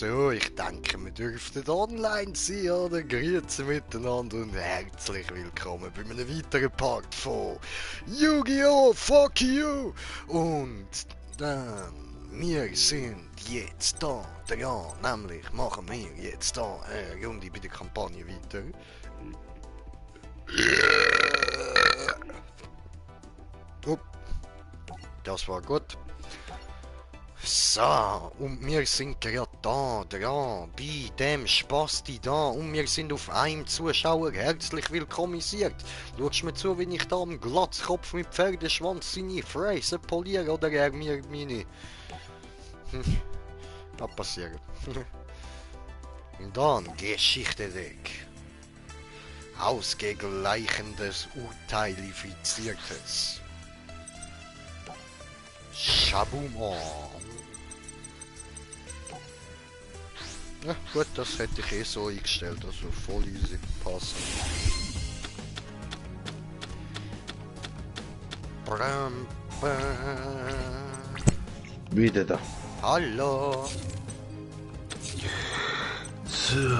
So, ich denke, wir dürften online sein, oder? Grüezi miteinander und herzlich willkommen bei einem weiteren Part von Yu-Gi-Oh! Fuck You! Und dann, wir sind jetzt da dran, nämlich machen wir jetzt da eine Runde bei der Kampagne weiter. Oh, das war gut. So, und wir sind gerade da dran, bei dem Spasti da, und wir sind auf einem Zuschauer herzlich willkommisiert. Schaust mir zu, wenn ich da am Glatzkopf mit Pferdeschwanz seine Fräse poliere, oder er mir meine... Kann passieren. Und dann Geschichte-Deck. Ausgegleichendes, urteilifiziertes. Schabuman. Ja, gut, das hätte ich eh so eingestellt, also voll easy, passt. Wieder da. Hallo. So.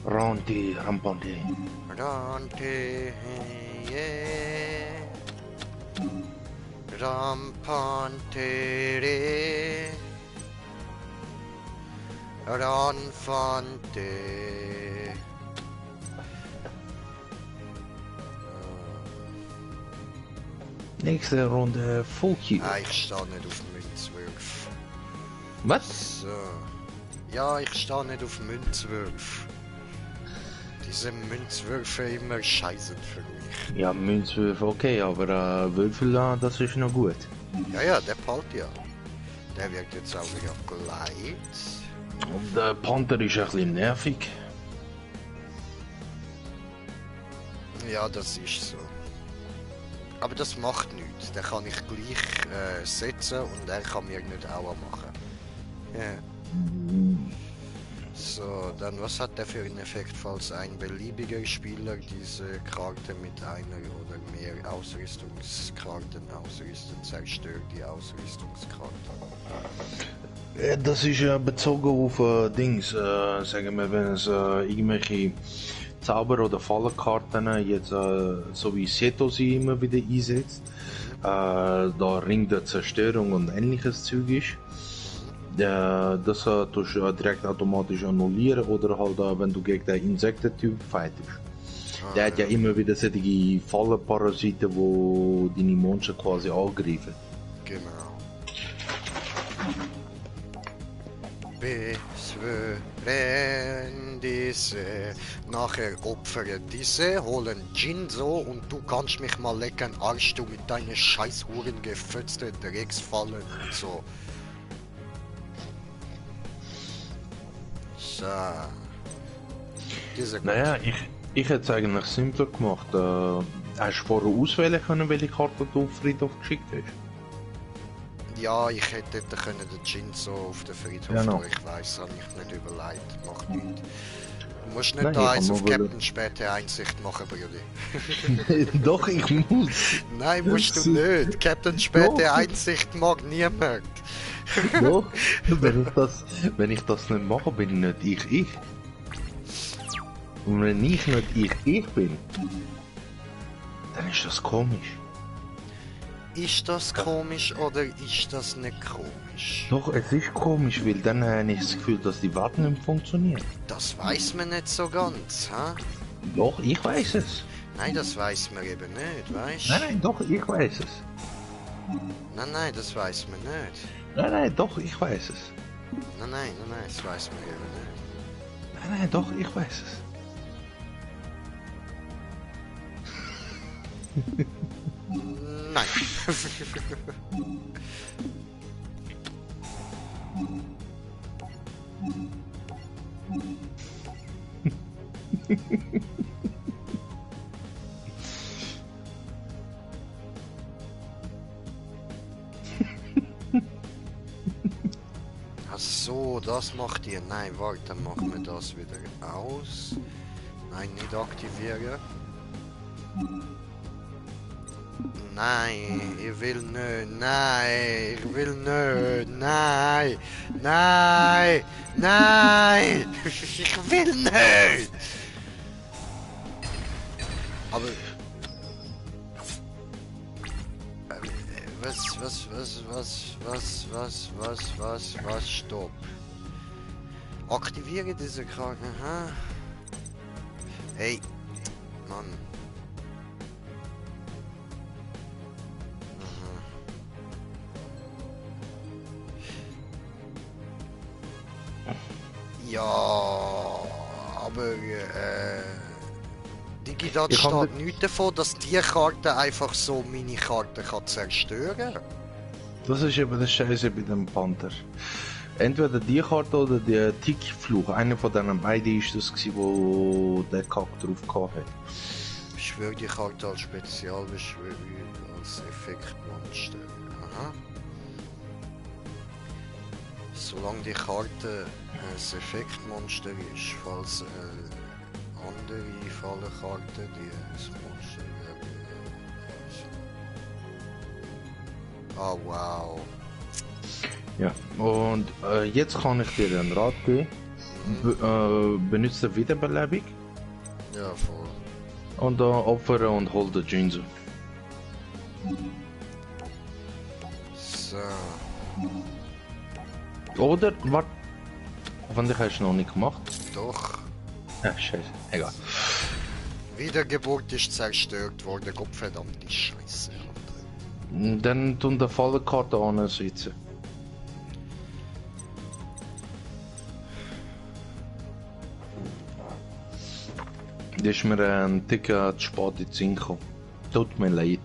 Ronti, Ramponti. Dante, yeah. Rampantere. Ranfante. Nächste Runde Fuck You. Ich stehe nicht auf Münzwürfe. Was? So. Ja, ich stehe nicht auf Münzwürfe. Diese Münzwürfe immer scheiße für mich. Ja, Münzwürfe okay, aber Würfel, das ist noch gut. Ja, der Palt ja. Der wird jetzt auch wieder gleich. Und der Panther ist ein bisschen nervig. Ja, das ist so. Aber das macht nichts. Den kann ich gleich setzen und er kann mir nicht auch machen. Ja. So, dann was hat der für einen Effekt, falls ein beliebiger Spieler diese Karte mit einer oder mehr Ausrüstungskarten ausrüstet, zerstört die Ausrüstungskarte. Das ist bezogen auf Dings, sagen wir, wenn es irgendwelche Zauber- oder Fallenkarten jetzt so wie Seto sie immer wieder einsetzt, da Ring der Zerstörung und ähnliches Zeug ist. Das tust du direkt automatisch annullieren oder halt wenn du gegen den Insektentyp fightest. Der hat ja immer wieder solche Fallenparasiten, wo deine Monster quasi angreifen. Genau. Beschwören diese, nachher opfere diese, holen Jinzo und du kannst mich mal lecken, Arsch du mit deinen scheiß Huren gefötzte Drecksfallen und so. So. Diese Naja, ich hätte es eigentlich simpler gemacht. Hast du vorher auswählen können, welche Karte du auf Friedhof geschickt hast? Ja, ich hätte dort können den Jinzo auf den Friedhof Genau. tun, ich weiss, habe ich nicht überlegt, macht nichts. Du musst nicht Nein, da ich eins kann auf nur Captain späte Einsicht machen, Brudi. Doch, ich muss. Nein, musst du nicht. Captain späte Doch. Einsicht mag niemand. Doch, wenn ich das nicht mache, bin ich nicht ich. Und wenn ich nicht ich bin, dann ist das komisch. Ist das komisch oder ist das nicht komisch? Doch, es ist komisch, weil dann habe ich das Gefühl, dass die Warte nicht funktioniert. Das weiß man nicht so ganz, ha? Doch, ich weiß es. Nein, das weiß man eben nicht, weißt? Nein, doch, ich weiß es. Nein, das weiß man nicht. Nein, doch, ich weiß es. Nein, das weiß man eben nicht. Nein, doch, ich weiß es. Nein. Ach so, das macht ihr. Nein, warte, dann machen wir das wieder aus. Nein, nicht aktivieren. Nein, ich will nicht. Nein, ich will nicht. Nein, nein, nein. Ich will nicht. Aber was, stopp. Aktiviere diese Karte. Aha. Hey, Mann. Ja, aber Digital Ich kann steht nichts davon, dass die Karte einfach so meine Karte kann zerstören kann. Das ist eben das Scheiße bei dem Panther. Entweder die Karte oder der Tiki-Fluch. Einer von diesen beiden ist das, wo der Kack drauf hatte. Beschwöre die Karte als Spezialbeschwörung als Effektmonster. Aha. Solange die Karte ein Effektmonster ist, falls andere Fallenkarte, die ein Monster oh wow. Ja, und jetzt kann ich dir einen Rat geben. Benutze Wiederbelebung Ja, voll. und opfere und hol den Jinzu. So. Oder, warte. Hoffentlich hast du noch nicht gemacht. Doch. Ja, scheiße. Egal. Wiedergeburt ist zerstört worden. Gottverdammte Scheiße. Dann tun die Fallenkarte ansetzen. Das ist mir ein Ticker zu spät in den Sinn gekommen. Tut mir leid.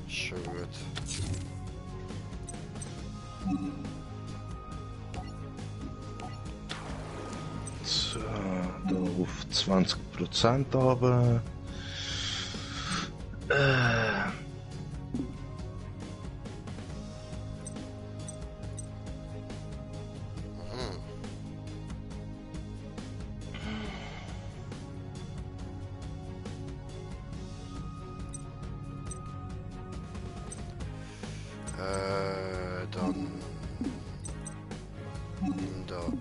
Schon gut. So, da auf 20% aber. Dann.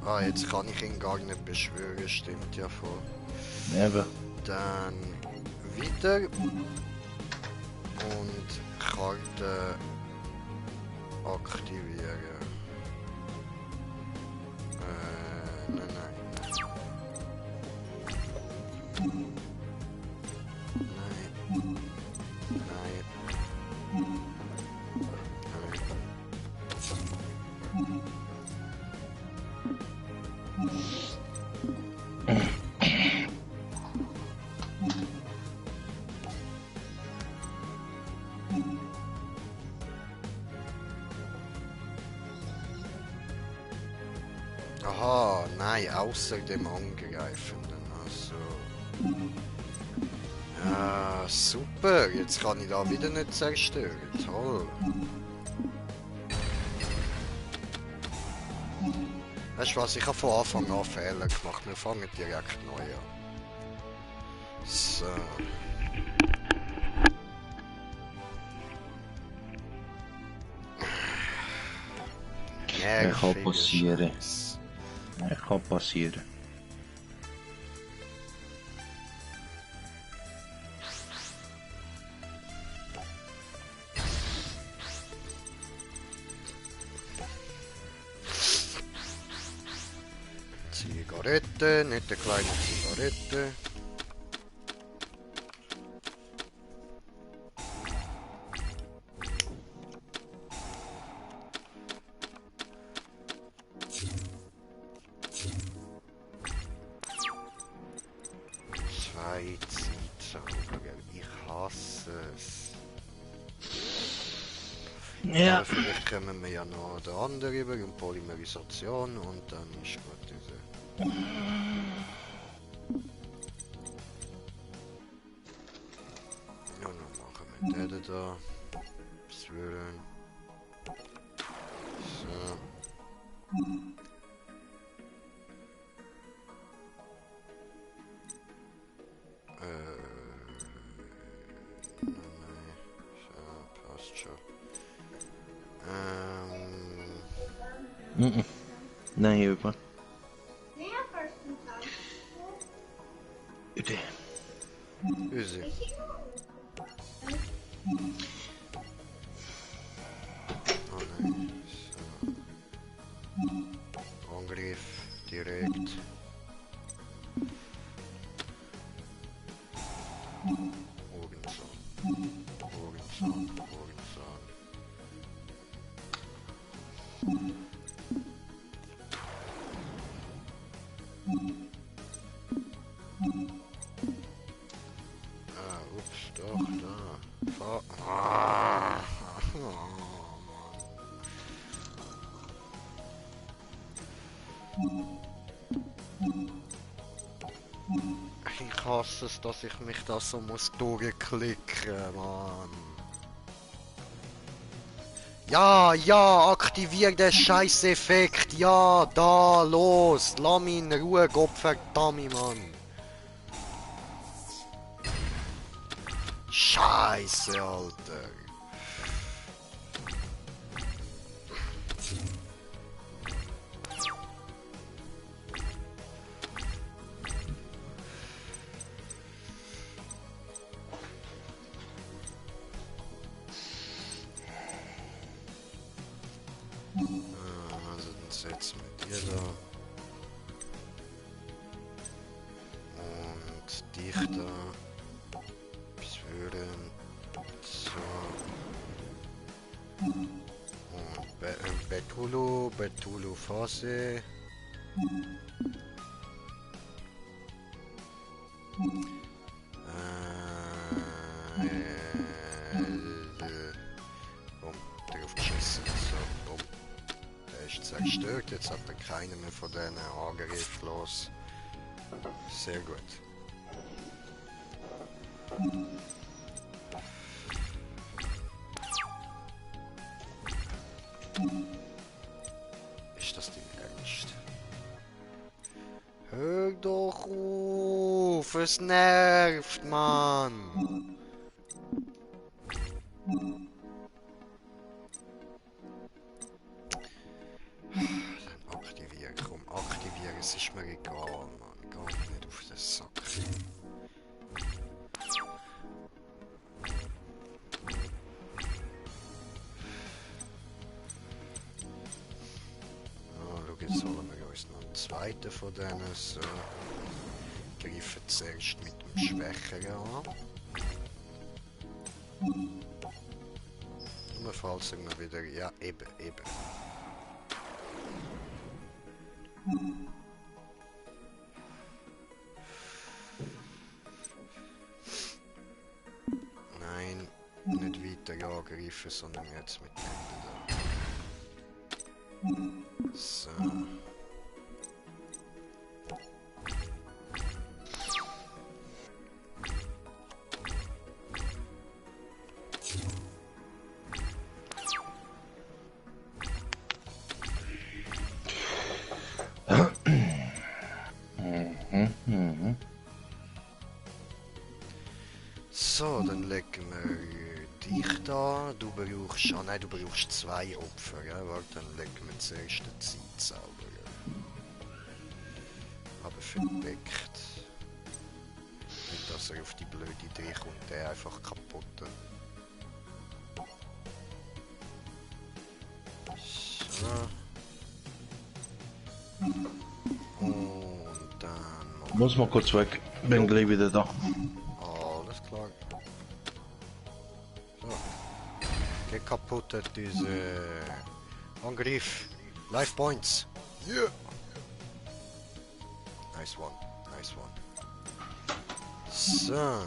Ah, jetzt kann ich ihn gar nicht beschwören, stimmt ja voll. Eben. Dann wieder. Und Karte aktivieren. Nein. Aha, nein, außer dem Angreifenden. Also. Ja, super. Jetzt kann ich da wieder nicht zerstören. Toll. Weißt du was, ich habe von Anfang an Fehler gemacht. Wir fangen direkt neu an. So. Kann passieren. Kann passieren. Zigarette, nicht eine kleine Zigarette. Zwei Zeitzauber, ich hasse es. Ja. Vielleicht kommen wir ja noch den anderen über, und Polymerisation, und dann ist gut diese. Ja, dann machen wir den da. Zwölf. So. Mm-mm. Nein, über. Bitte. Easy. Oh nein. So. Angriff direkt. Orgenzahn. Orgenzahn. Orgenzahn. Ah, ups, doch, da. Ah. Oh, Mann. Ich hasse es, dass ich mich da so muss durchklicken, Mann. Ja, ja, aktivier den Scheiß-Effekt. Ja, da, los. Lass mich in Ruhe, Gottverdammt, Mann. Scheiße, Alter. Also dann setzen wir dir da. Und dich da. Beschwören. So. Und Betulu Phase. Bumm, drauf geschissen. So, bumm. Der ist zerstört. Jetzt hat er keinen mehr von diesen Angriff los. Sehr gut. Ist das dein Ernst? Hör doch auf! Es nervt, Mann! Dann aktivieren, komm, aktivieren, es ist mir egal, Mann. Geh mir nicht auf den Sack. Ah, schau, jetzt holen wir uns noch einen zweiten von denen. So. Greifen zuerst mit dem Schwächeren an. Nur falls er mir wieder... Ja, eben. Nein, nicht weiter angreifen, sondern jetzt mit dem da. So. So, dann legen wir dich da. Du brauchst... Ah nein, du brauchst 2 Opfer, ja? Warte, dann legen wir zuerst den Zeitzauber. Aber verdeckt. Nicht, dass er auf die blöde Idee kommt, der einfach kaputt. So. Und dann... Muss mal kurz weg. Bin gleich wieder da. Alles klar. So. Geh kaputt, diese Angriff. Life Points. Yeah. Nice one. Nice one. So.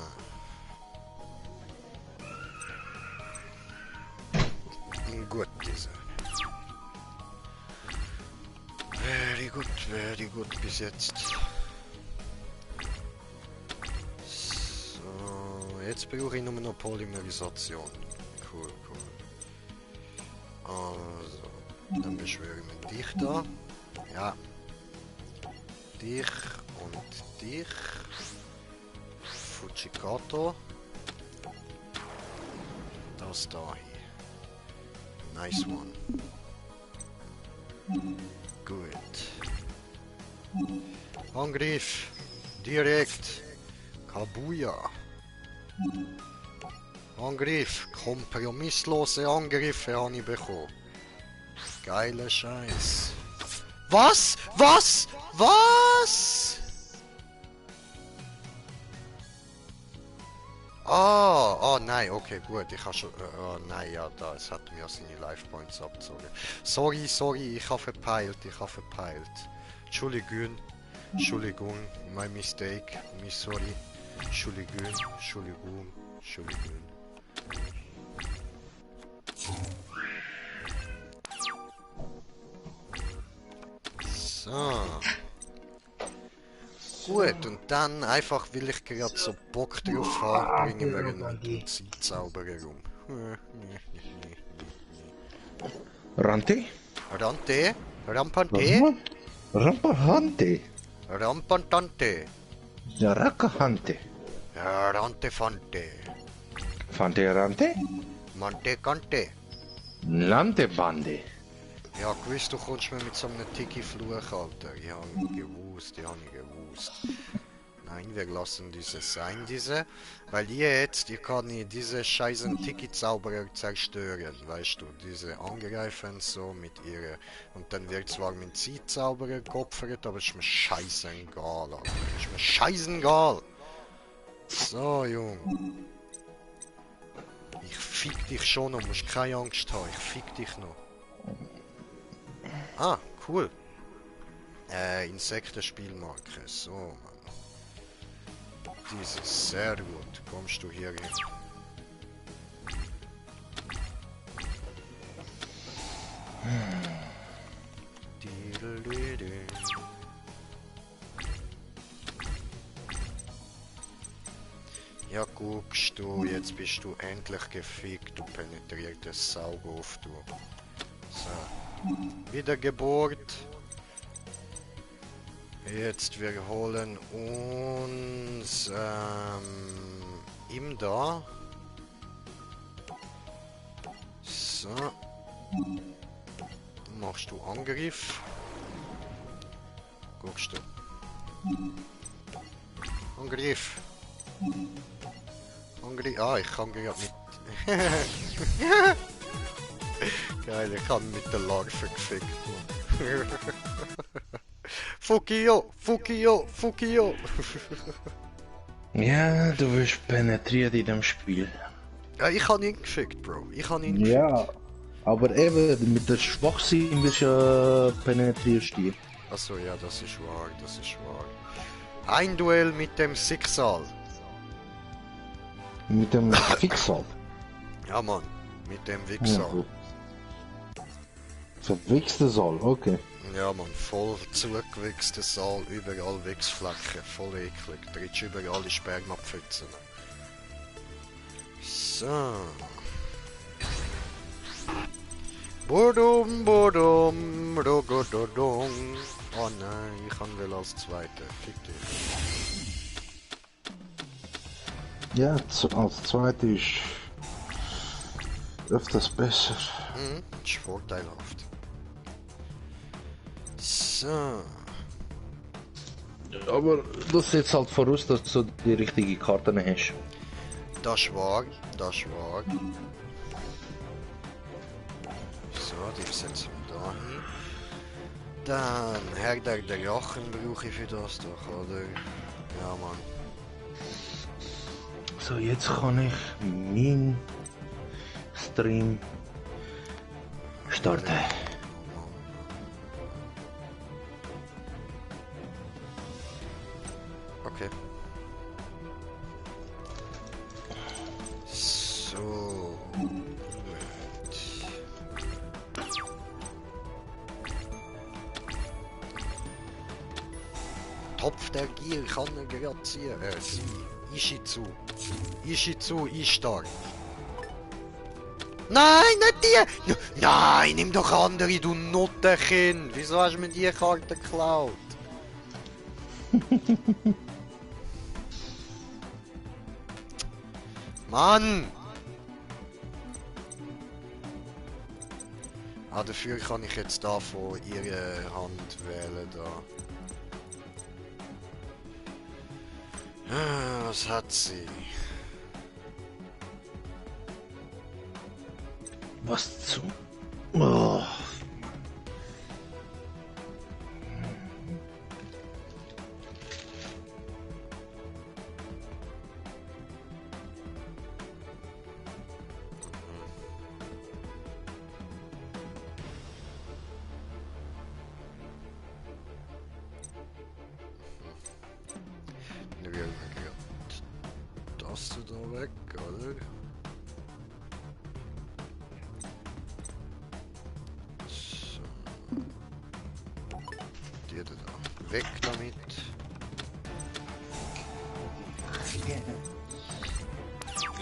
Gut, diese. Very gut bis jetzt. So, jetzt brauche ich nur noch Polymerisation. Cool. Also, dann beschwören wir dich da. Ja. Dich und dich. Fujikato. Das da hier. Nice one. Gut. Angriff. Direkt. Kabuya. Angriff. Kompromisslose Angriffe habe ich bekommen. Geiler Scheiß. Was? Was? Was? Nein, okay, gut, ich habe schon, nein, ja, das hat mir seine Life Points abgezogen. Sorry, ich habe verpeilt. Entschuldigung, my mistake, sorry. Entschuldigung. So. Gut, und dann einfach, weil ich gerade so Bock drauf habe, bringen wir einen Zeitzauberer um. Rante? Rante? Rampante? Was? Rampahante? Rampantante? Rakahante? Rante Fante? Fante Rante? Mante Kante? Landebande? Ja, gewiss, du kommst mir mit so einem Tiki-Fluch, Alter. Ich habe gewusst. Nein, wir lassen dieses sein, weil ich kann diese scheißen Tiki-Zauberer zerstören, weißt du, diese angreifen so mit ihrer, und dann wird zwar mit Zeitzauberer geopfert, aber ist mir scheißegal, Alter. Ist mir scheißegal. So, Jung. Ich fick dich schon und musst keine Angst haben, ich fick dich noch. Ah, cool. Insektenspielmarke, so, Mann. Dieses, sehr gut. Kommst du hier hin? Ja, guckst du, jetzt bist du endlich gefickt, du penetriertes Saugof, du. So. Wiedergeburt. Jetzt, wir holen uns ihm da. So. Machst du Angriff. Guckst du. Angriff. Angriff. Ah, ich kann gerade mit. Geil, ich kann mit der Larve gefickt. Fukio! Ja, du wirst penetriert in dem Spiel. Ja, ich habe ihn gefickt, Bro. Ja, aber eben mit der Schwachsinn wirst du penetrierst du. Achso, ja, das ist wahr. Ein Duell mit dem Schicksal. Mit dem Fixal. Ja, Mann, mit dem Wichsal. Verwichste Saal, okay. Ja, Mann, voll zugewichster Saal, überall Wichsflecken, voll eklig. Trittst überall die Spermapfützen. So. Bodum, rogododong. Oh nein, ich kann will als Zweiter. Fick dich. Ja, als Zweiter ist öfters besser. Ist vorteilhaft. So. Aber das setzt halt voraus, dass du die richtige Karten hast. Das ist wahr. So, die setzen wir da hin. Dann, Herr der Drachen brauche ich für das doch, oder? Ja, Mann. So, jetzt kann ich meinen Stream starten. Okay. So. Topf der Gier kann er gerade ziehen. Ishizu, Ishtar. Nein, nicht die! Nein, nimm doch andere, du Nuttenkind! Wieso hast du mir die Karte geklaut? Mann! Ah, dafür kann ich jetzt da von ihrer Hand wählen da. Ah, was hat sie? Was zum... Oh. Dann wählen wir gerade das da weg, oder? So. Die da weg damit.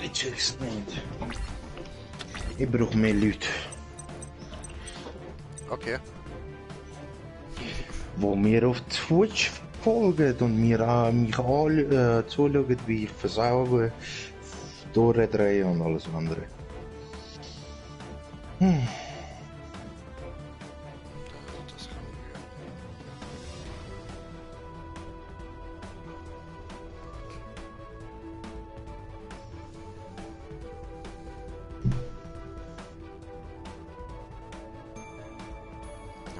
Ich check's nicht. Ich brauche mehr Leute, Okay. die mir auf Twitch folgen und mir mich alle zuschauen, wie ich versauere, durchdrehe und alles andere. Das kann ich ja.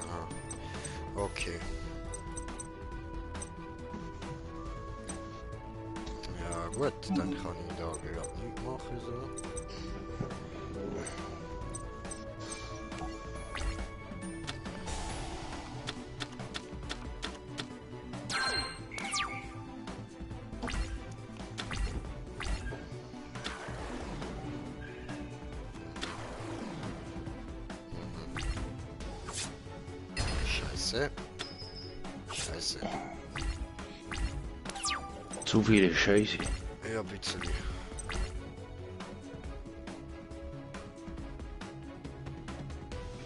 Aha. Okay. Ja gut, dann kann ich da gerade nichts machen so. Scheiße. Scheiße. Zu viele Scheiße. Ja, bitte.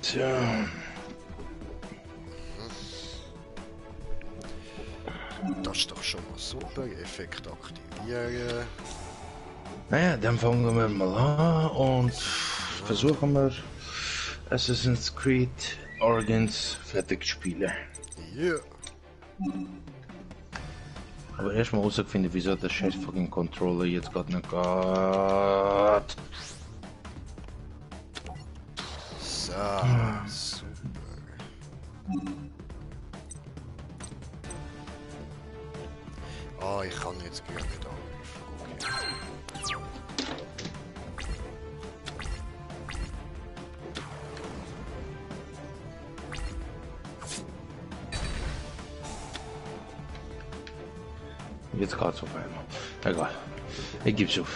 Tja. Das ist doch schon mal super. Effekt aktivieren. Naja, dann fangen wir mal an und versuchen wir Assassin's Creed Origins fertig zu spielen. Ja. Aber erstmal herausfinden, wieso der scheiß fucking Controller jetzt gerade nicht geht. So, super. Ah, ich kann jetzt gerade nicht angreifen. Okay. Jetzt geht's auf einmal. Egal. Ich geb's auf.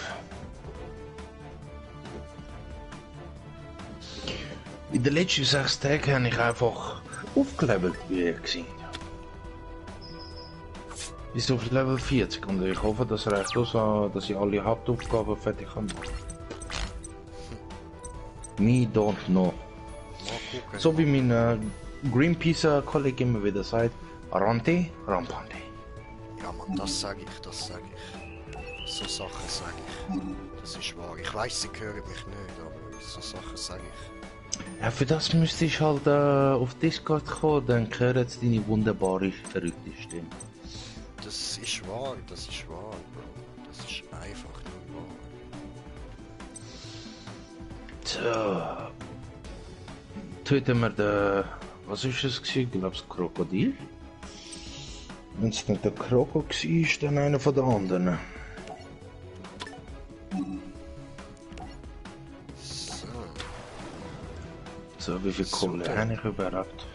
In den letzten 6 Tagen habe ich einfach aufgelevelt gesehen. Bis auf Level 40 und ich hoffe, das reicht aus, dass ich alle Hauptaufgaben fertig kann machen. Me don't know. Mal gucken. So wie mein Greenpeace-Kollege immer wieder sagt, Rante, Rampante. Ja, Mann, das sage ich, das sage ich. So Sachen sage ich. Das ist wahr. Ich weiß, sie hören mich nicht, aber so Sachen sage ich. Ja, für das müsste ich halt auf Discord kommen, dann hören sie deine wunderbare, verrückte Stimme. Das ist wahr, Bro. Das ist einfach nur wahr. So. Töten wir den... Was ist es gewesen? Ich glaube, das Krokodil? Wenn es nicht der Kroko war, dann einer von den anderen. So. So, wie viel Kohle Super. habe ich überhaupt?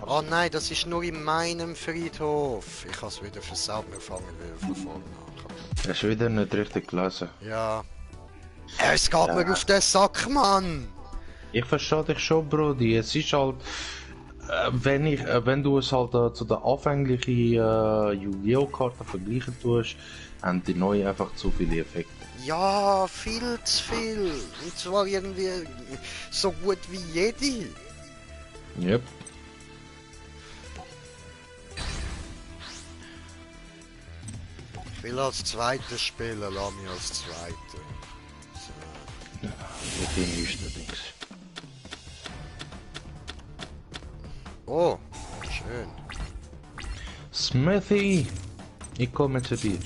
Oh nein, das ist nur in meinem Friedhof. Ich habe es wieder versaut, wir fangen wieder von vorne an. Hast du wieder nicht richtig gelesen? Ja. Es geht mir auf den Sack, Mann! Ich verstehe dich schon, Brody. Es ist halt, wenn du es halt zu der anfänglichen Yu-Gi-Oh-Karte vergleichen tust, haben die neuen einfach zu viele Effekte. Ja, viel zu viel. Und zwar irgendwie so gut wie jede. Yep. Ich will als Zweiter spielen, lass mich als Zweiter. So. die nächste Dings. Oh, schön. Smithy, ich komme zu dir.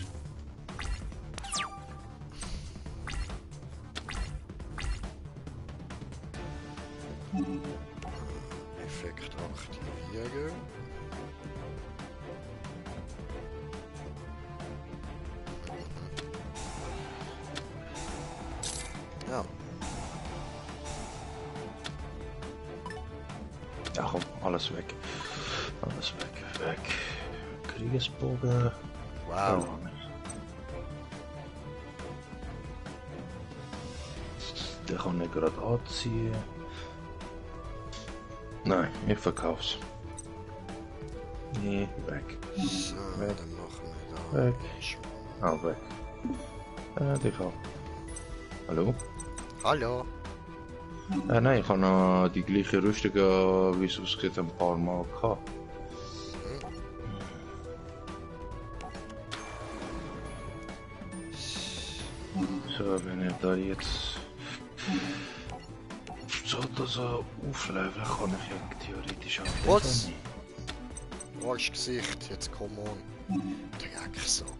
Effekt aktivieren. Ja. Ja, komm, alles weg. Alles weg. Kriegsbogen. Wow. Oh, nicht. Den kann ich gerade anziehen. Nein, ich verkauf's. Nee, weg. So, Weg. dann machen wir da. Weg. Ah, weg. Die kann. Hallo? Hallo. Nein, ich habe noch die gleiche Rüstung, wie es ausgeht, ein paar Mal gehabt. So, wenn ich da jetzt so das aufleveln kann, ich ja theoretisch auch Was? Wo ist das Gesicht? Jetzt komm on. Drecksack, Mann.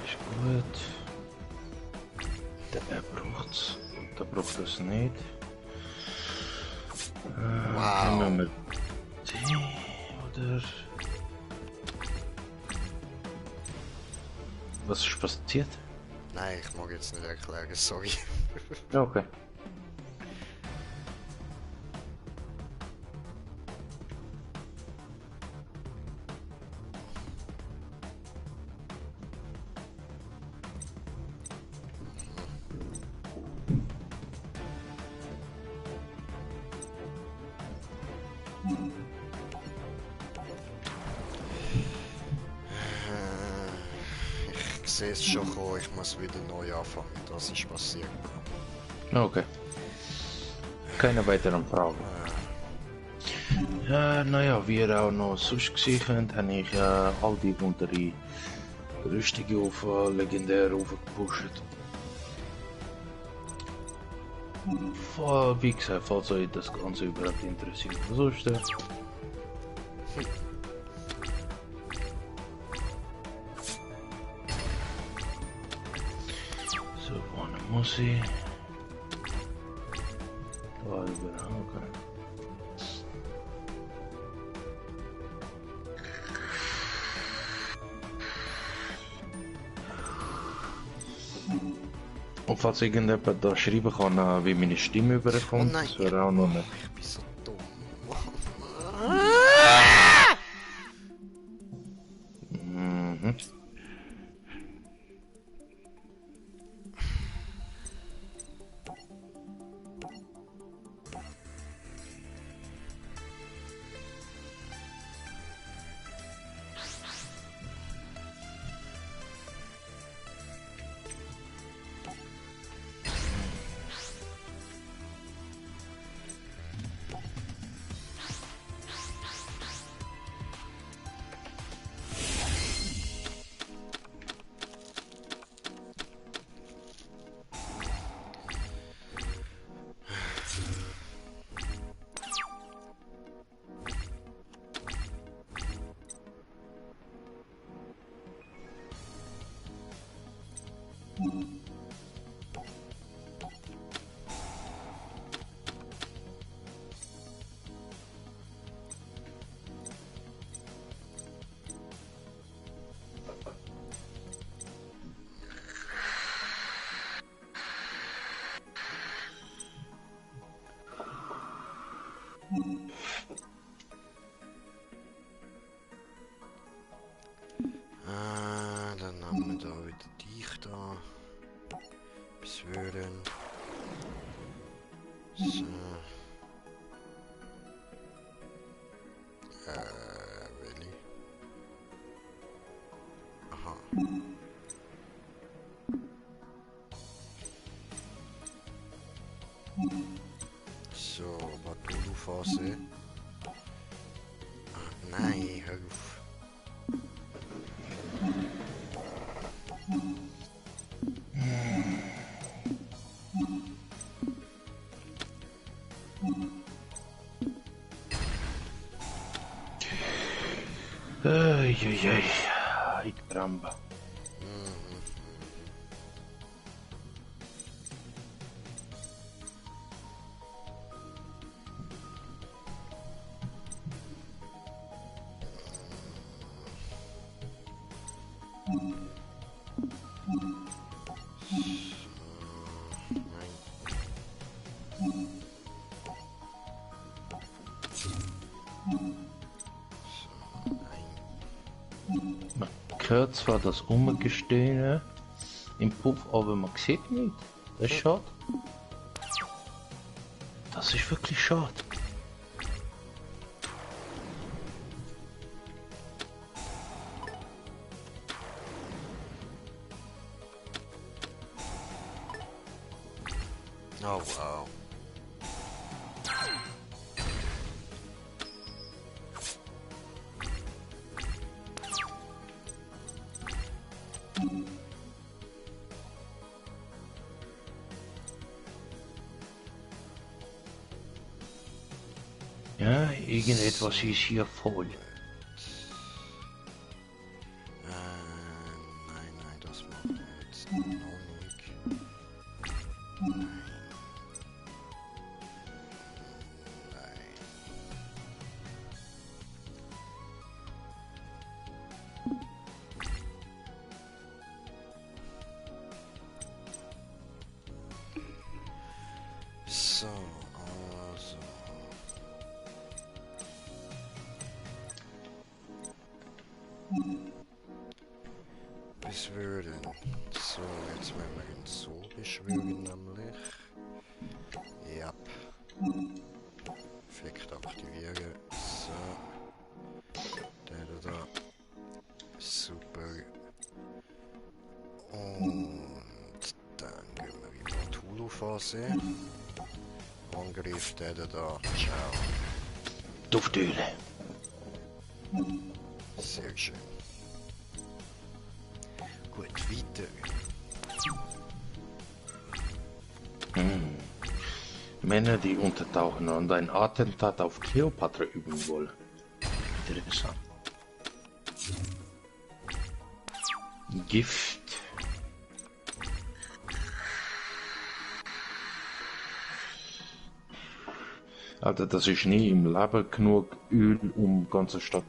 Ist gut. Der braucht's. Der braucht das nicht. Wow. Nehmen wir die, oder? Was ist passiert? Nein, ich mag jetzt nicht erklären, sorry. Okay. Ich sehe es schon kommen, ich muss wieder neu anfangen. Das ist passiert. Okay. Keine weiteren Fragen. Ja, naja, wie ihr auch noch sonst gesehen habt, habe ich all die untere Rüstungen auf legendär aufgepusht. Wie gesagt, falls euch das Ganze überhaupt interessiert. Sonst, so, vorne muss ich. Da überall, okay. Und falls irgendjemand da schreiben kann, wie meine Stimme überkommt, Oh nein. das wäre auch noch nicht. Ich bin so dumm. Mhm. Dann haben wir da wieder dich da. Beschwören. So. Willi. Aha. So, Batulu-Phase. Nein, hör auf. Ai, ai, caramba. Nein. So, nein. Man hört zwar das Umgestehen im Puff, aber man sieht nicht. Das ist schade. Das ist wirklich schade. Oh, wow. Ja, irgendetwas ist hier voll. Nein, das machen wir jetzt noch nicht. Nein. So, also. Beschwören. So, jetzt werden wir ihn so beschwören, nämlich. Ja. Effekt aktivieren. So. Der da. Super. Und dann gehen wir in die Tulu-Phase. Angriff der da. Ciao. Duftöle. Sehr schön. Gut, weiter. Männer, die untertauchen und ein Attentat auf Kleopatra üben wollen. Interessant. Gift. Alter, das ist nie im Leben genug Öl um die ganze Stadt.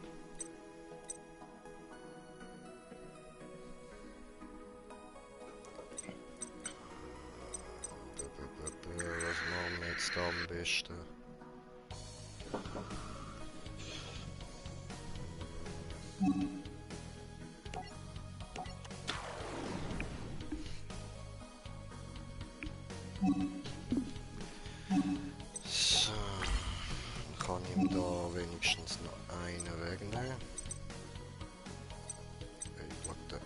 Was machen wir jetzt da am besten? So, dann kann ich ihm da wenigstens noch einen wegnehmen. Hey, what the...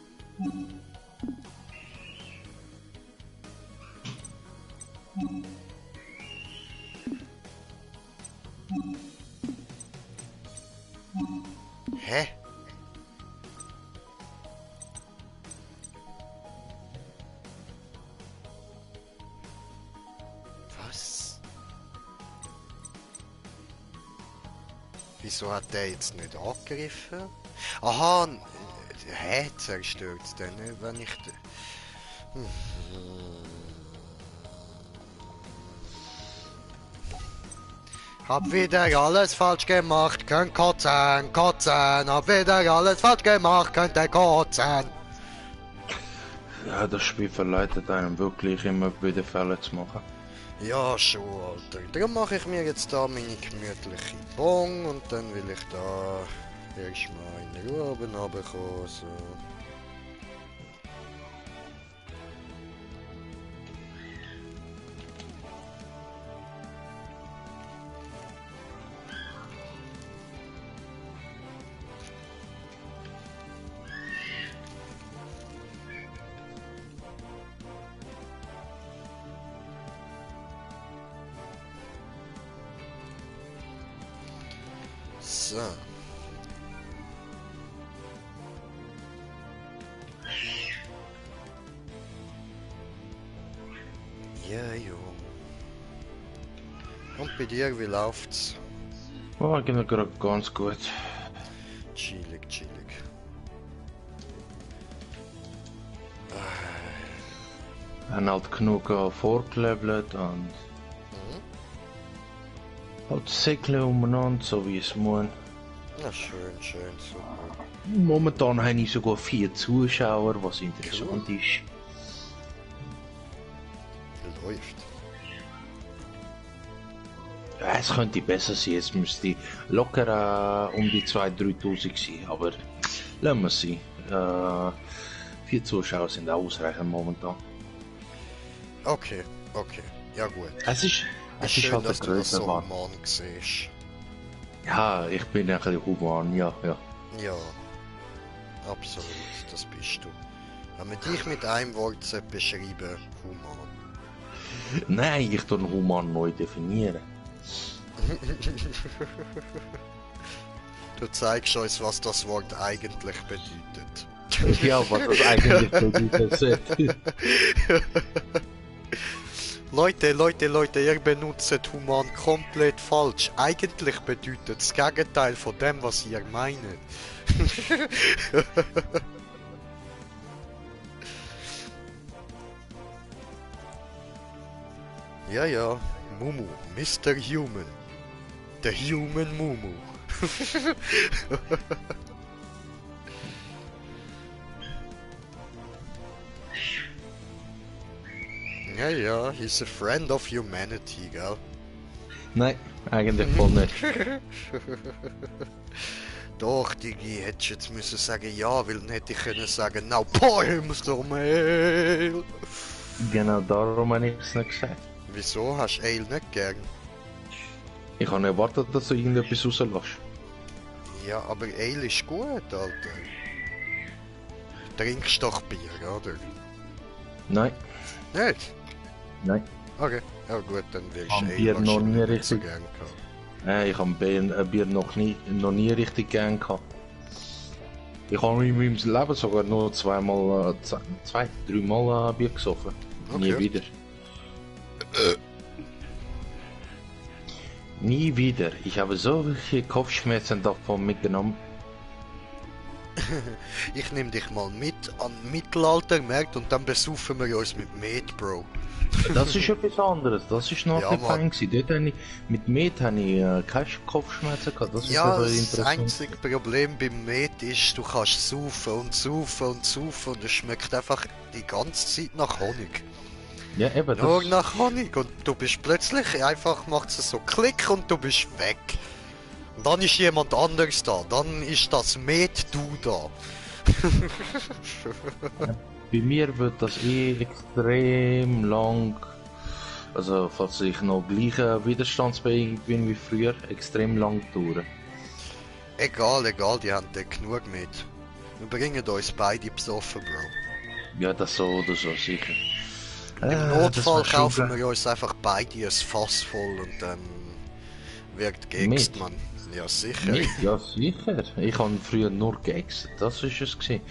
Hä? Was? Wieso hat der jetzt nicht angegriffen? Aha, hä? Zerstört es dann nicht, wenn ich... Hab wieder alles falsch gemacht, könnt kotzen, kotzen. Hab wieder alles falsch gemacht, könnte kotzen. Ja, das Spiel verleitet einem wirklich immer wieder Fälle zu machen. Ja, schon, Alter. Darum mache ich mir jetzt da meine gemütliche Bon und dann will ich da erstmal in Ruhe oben runterkommen. So. So. Ja, jo. Und bei dir, wie läuft's? Oh, geht gerade ganz gut. Chillig, chillig. Haben halt genug vorgelevelt und Mhm. halt säckeln umeinander, so wie es muss. Na schön, schön, super. Momentan habe ich sogar 4 Zuschauer, was interessant ist. Läuft. Ja, es könnte besser sein, es müsste locker um die 2.000, 3.000 sein, aber lassen wir sie. 4 Zuschauer sind auch ausreichend momentan. Okay, okay. Ja gut. Es ist Schön, halt dass der du das so Größenwahn. human siehst. Ja, ich bin ein bisschen human, ja. Ja, absolut, das bist du. Wenn man dich mit einem Wort beschreiben, human. Nein, ich tue human neu definieren. Du zeigst uns, was das Wort eigentlich bedeutet. Ja, was das eigentlich bedeutet. Leute, ihr benutzt human komplett falsch. Eigentlich bedeutet das Gegenteil von dem, was ihr meint. Ja, Mumu, Mr. Human. The Human Mumu. Ja, he's a friend of humanity, gell? Nein, eigentlich voll nicht. Doch, Digi, hättest du jetzt müssen sagen ja, weil dann hätte ich können sagen, now poems the mail. Genau darum habe ich es nicht gesagt. Wieso hast du Ale nicht gern? Ich habe erwartet, dass du irgendetwas rauslässt. Ja, aber Ale ist gut, Alter. Du trinkst doch Bier, oder? Nein, Nicht? nein. Okay, ja gut, dann wirst Am du Ale Bier noch wahrscheinlich nie nicht so richtig. gern gehabt. Ich habe Bier noch nie richtig gern gehabt. Ich habe in meinem Leben sogar nur dreimal Bier gesoffen. Nie Okay. wieder. Nie wieder. Ich habe solche Kopfschmerzen davon mitgenommen. Ich nehme dich mal mit an den Mittelaltermarkt und dann besaufen wir uns mit Met, Bro. Das ist etwas anderes. Das ist noch Ja, ein Mann. fein gewesen. Dort habe ich, mit Met habe ich keine Kopfschmerzen gehabt. Das ist Ja, aber das interessant. einzige Problem beim Met ist, du kannst saufen und saufen und saufen und es schmeckt einfach die ganze Zeit nach Honig. Ja, eben. Nur Das, nach Honig und du bist plötzlich einfach, macht es so Klick und du bist weg. Und dann ist jemand anderes da, dann ist das Met-Du da. bei mir wird das extrem lang. Also, falls ich noch gleiche widerstandsfähig bin wie früher, extrem lang dauern. Egal, die haben da genug mit. Wir bringen uns beide besoffen, Bro. Ja, das so oder so, sicher. Im Das Notfall wär schon kaufen geil. wir uns einfach beide ein Fass voll und dann wird gegext, Mit? man. Ja, sicher. Mit? Ja, sicher. Ich habe früher nur geäxt, das ist es gewesen.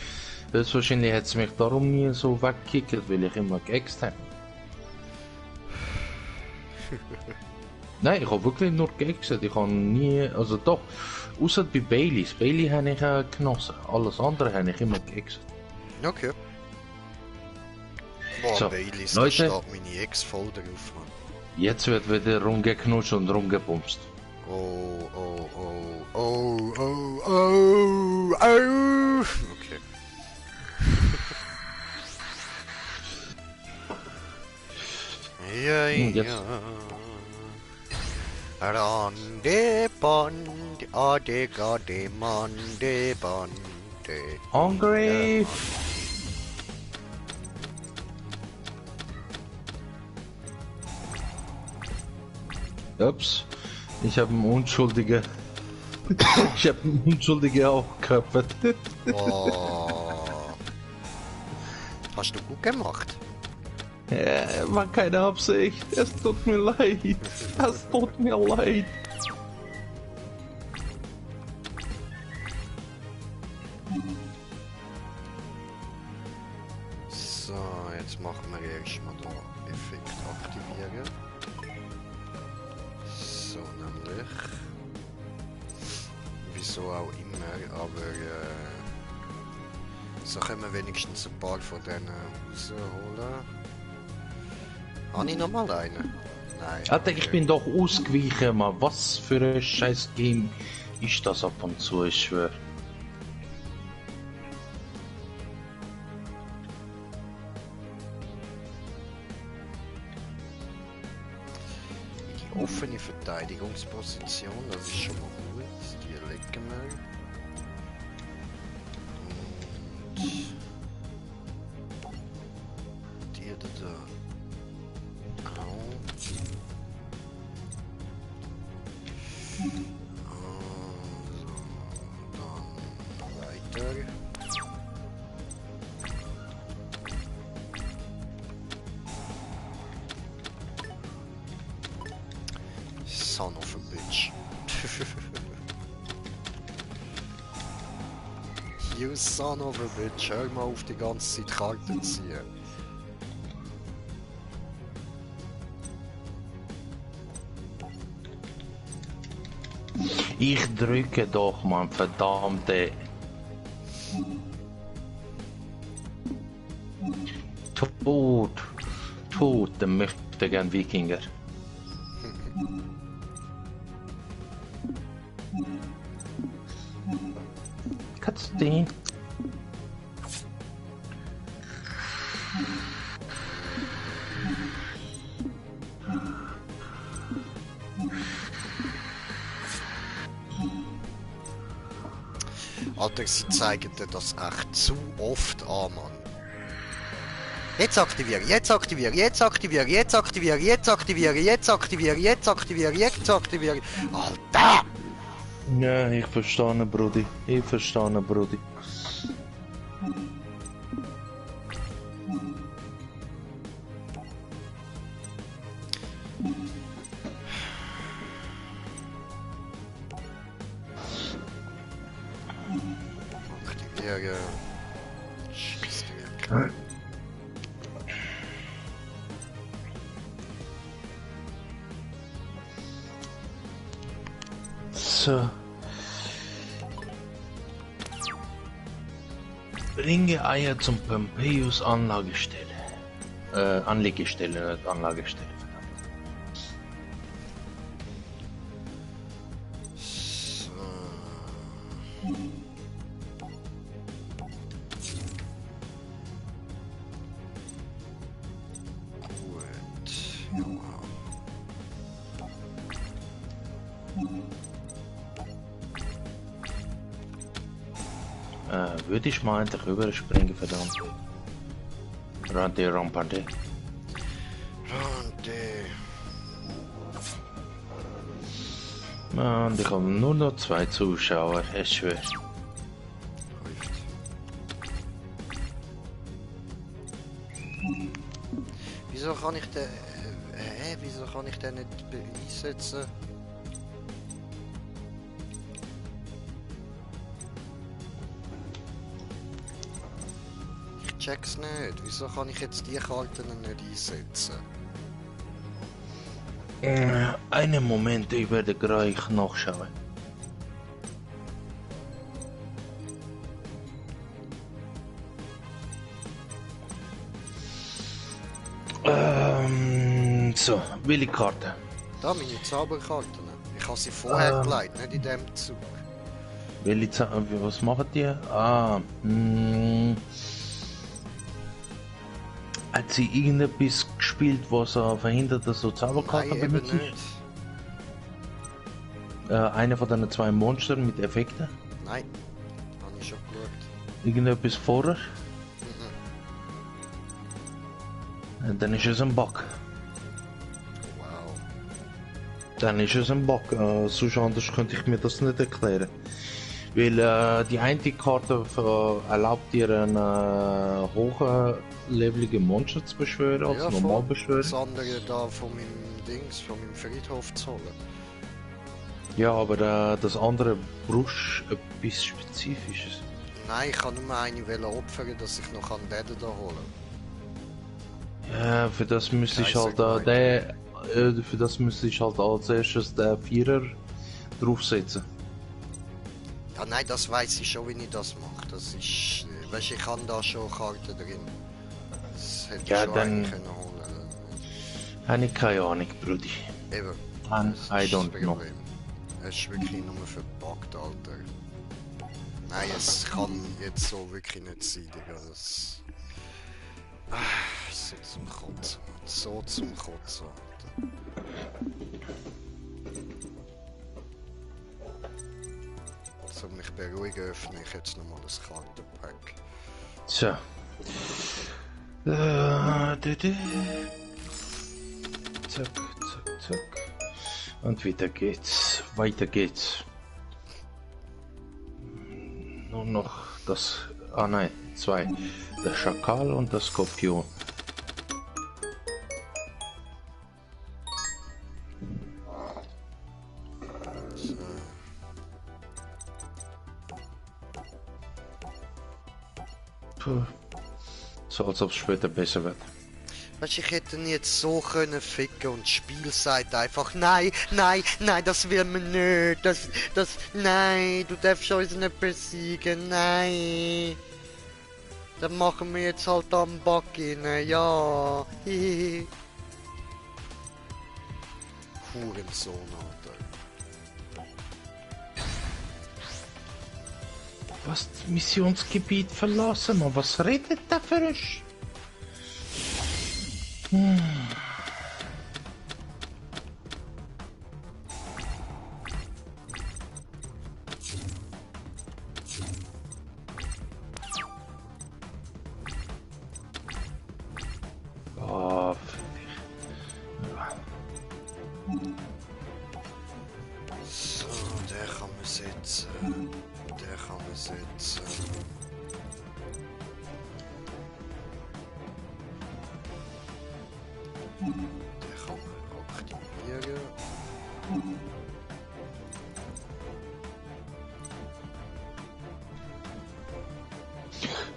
Höchstwahrscheinlich hat es mich darum nie so weggekickt, weil ich immer geäxt habe. Nein, ich habe wirklich nur geäxt. Ich habe nie, also doch, außer bei Baileys. Bailey habe ich genossen. Alles andere habe ich immer geäxt. Okay. Boah, So, Baileys, da Leute. steht meine Ex voll drauf, man. Jetzt wird wieder rumgeknutscht und rumgebumst. Oh. Okay. Ja. Jetzt. Rande Band, ade gade mande bande. Hungry! Ups, ich habe einen Unschuldigen. Ich habe einen Unschuldigen aufgeköpft. Oh. Hast du gut gemacht? War keine Absicht. Es tut mir leid. Es tut mir leid. Jetzt machen wir erstmal da Effekt aktivieren. So nämlich. Wieso auch immer, aber so können wir wenigstens ein paar von denen rausholen. Habe ich noch mal einen? Nein. Alter, ich bin doch ausgewichen, Mann. Was für ein scheiß Game ist das ab und zu, ich schwör. Die offene Verteidigungsposition, das ist schon mal gut. Die legen wir. Und die da auch. Dann weiter. Son of a bitch. You son of a bitch. Hör mal auf die ganze Zeit Karten ziehen. Ich drücke doch, Mann, verdammte. Tot, der möchte gern Wikinger. Kannst du den? Alter, sie zeigen dir das echt zu oft an, Mann. Jetzt aktivieren, jetzt aktivieren, jetzt aktivieren, jetzt aktivieren, jetzt aktivieren, jetzt aktivieren, jetzt aktivieren, jetzt aktivieren. Alter! Ja, ich verstehe, Brudi. Ich verstehe, Brudi. Aktivieren. Schießt weg. So. Bringe Eier zum Pompeius Anlagestelle. Anlegestelle, nicht Anlagestelle. So. Gut. Würde ich mal einfach rüberspringen, verdammt. Rande, rampante. Rande. Und ich habe nur noch 2 Zuschauer, es schwör. Läuft. Wieso kann ich den... wieso kann ich den nicht einsetzen? Ich check's nicht. Wieso kann ich jetzt die Karten nicht einsetzen? Einen Moment, ich werde gleich nachschauen. So, welche Karte? Da, meine Zauberkarten. Ich habe sie vorher gelegt, nicht in dem Zug. Was machen die? Hat sie irgendetwas gespielt, was verhindert, dass so Zauberkarten Nein, eben benutzt? nicht. Eine von den 2 Monstern mit Effekten? Nein, habe ich schon geschaut. Irgendetwas vorher? Dann ist es ein Bug. Wow. Dann ist es ein Bug. Sonst anders könnte ich mir das nicht erklären. Weil die eine Karte erlaubt dir einen hochleveligen Monster zu beschwören, als Ja, normal voll. beschwören. Das andere da von meinem Dings, von meinem Friedhof zu holen. Ja, aber das andere brauchst etwas Spezifisches. Nein, ich kann nur eine opfern, dass ich noch den da holen Ja, für das müsste ich halt für das müsste ich halt als erstes der Vierer draufsetzen. Ja, nein, das weiß ich schon, wie ich das mache. Das ist, weißt, ich habe da schon Karten drin. Das hätte ich Ja, schon dann eigentlich können holen. habe ich keine Ahnung, Brudi. Eben. And Das I ist das don't know. Problem. Es ist wirklich nur verpackt, Alter. Nein, es kann jetzt so wirklich nicht sein, Digga. Das... so zum Kotzen. So zum Kotzen, Alter. So, mich beruhigen, öffne ich jetzt nochmal das Kartenpack. So. Zack, zack, zack. Und weiter geht's. Weiter geht's. Nur noch das... Ah nein, zwei. Der Schakal und der Skorpion. So. Puh. So als ob es später besser wird. Weißt, ich hätte ihn jetzt so können ficken und das Spiel sagt einfach nein, nein, nein, das will man nicht, nein, du darfst uns nicht besiegen, nein. Dann machen wir jetzt halt am Bug rein, ja, hihihi. Hurensohn, Alter. Was? Missionsgebiet verlassen? Man, was redet der für ein Oh, So, der kann man setzen. Der kann man setzen. Der kann man aktivieren.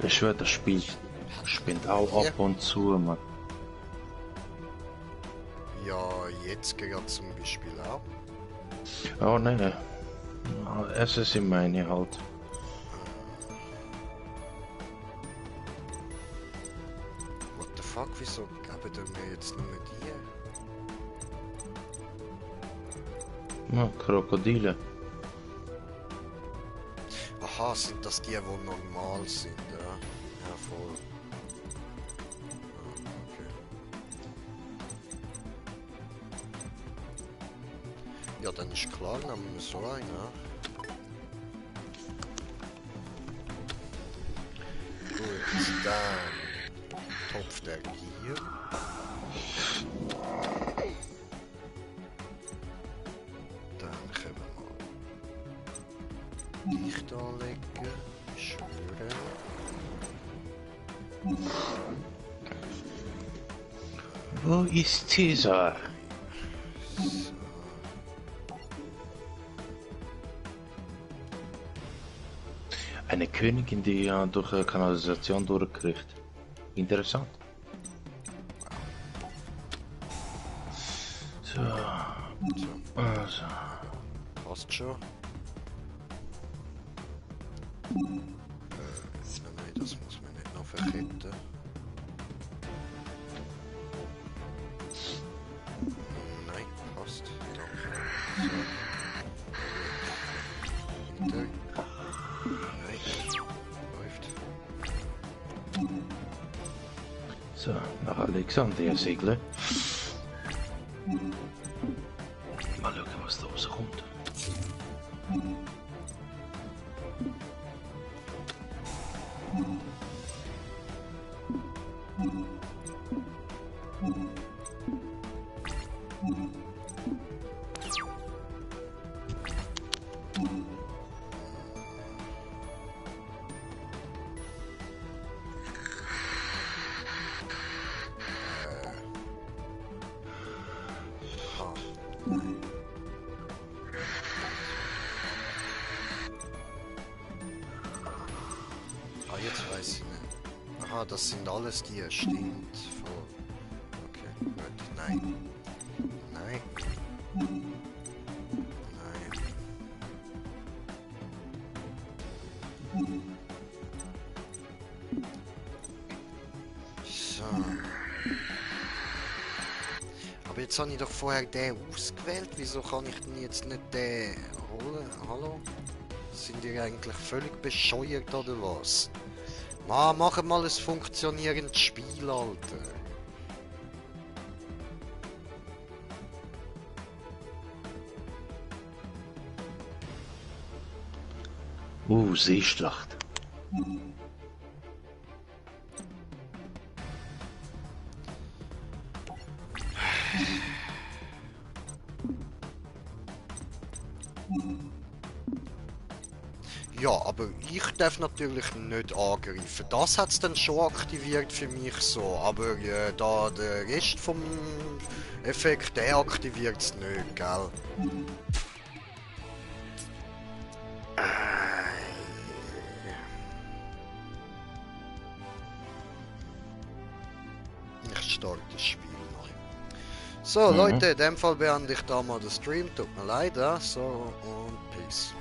ich schwör, das Spiel spinnt auch ab und zu, man. Ja, jetzt gerade zum Beispiel auch. Oh ne. Es ist in meine halt. What the fuck, wieso geben die mir jetzt nur die? Ja, Krokodile. Aha, sind das die normal sind, ja? Ja, voll. Ah, okay. Ja, dann ist klar, nehmen wir so ein, ja? Gut, dann Topf der Gier. Dann können wir mal Licht anlegen, schwören. Wo ist Caesar? So. Eine Königin, die durch eine Kanalisation durchkriegt. Interessant. So. So, Also. passt schon. Nein, das muss man nicht noch verketten. Nein, passt. Danke. So. Hinter. Nein. Läuft. So, nach Alexandria segeln. Mal schauen, was da rauskommt. Ah, jetzt weiß ich nicht. Aha, das sind alles die, stimmt. Voll. Nein. Nein. Nein. So. Aber jetzt habe ich doch vorher den ausgewählt. Wieso kann ich denn jetzt nicht den holen? Hallo? Sind die eigentlich völlig bescheuert oder was? Mann, mach mal ein funktionierendes Spiel, Alter. Seeschlacht. Ja, aber ich darf natürlich nicht angreifen. Das hat es dann schon aktiviert für mich so. Aber da der Rest vom Effekt, der aktiviert es nicht, gell? Ich starte das Spiel neu. So, Leute, in dem Fall beende ich da mal den Stream. Tut mir leid, ja? So, und Peace.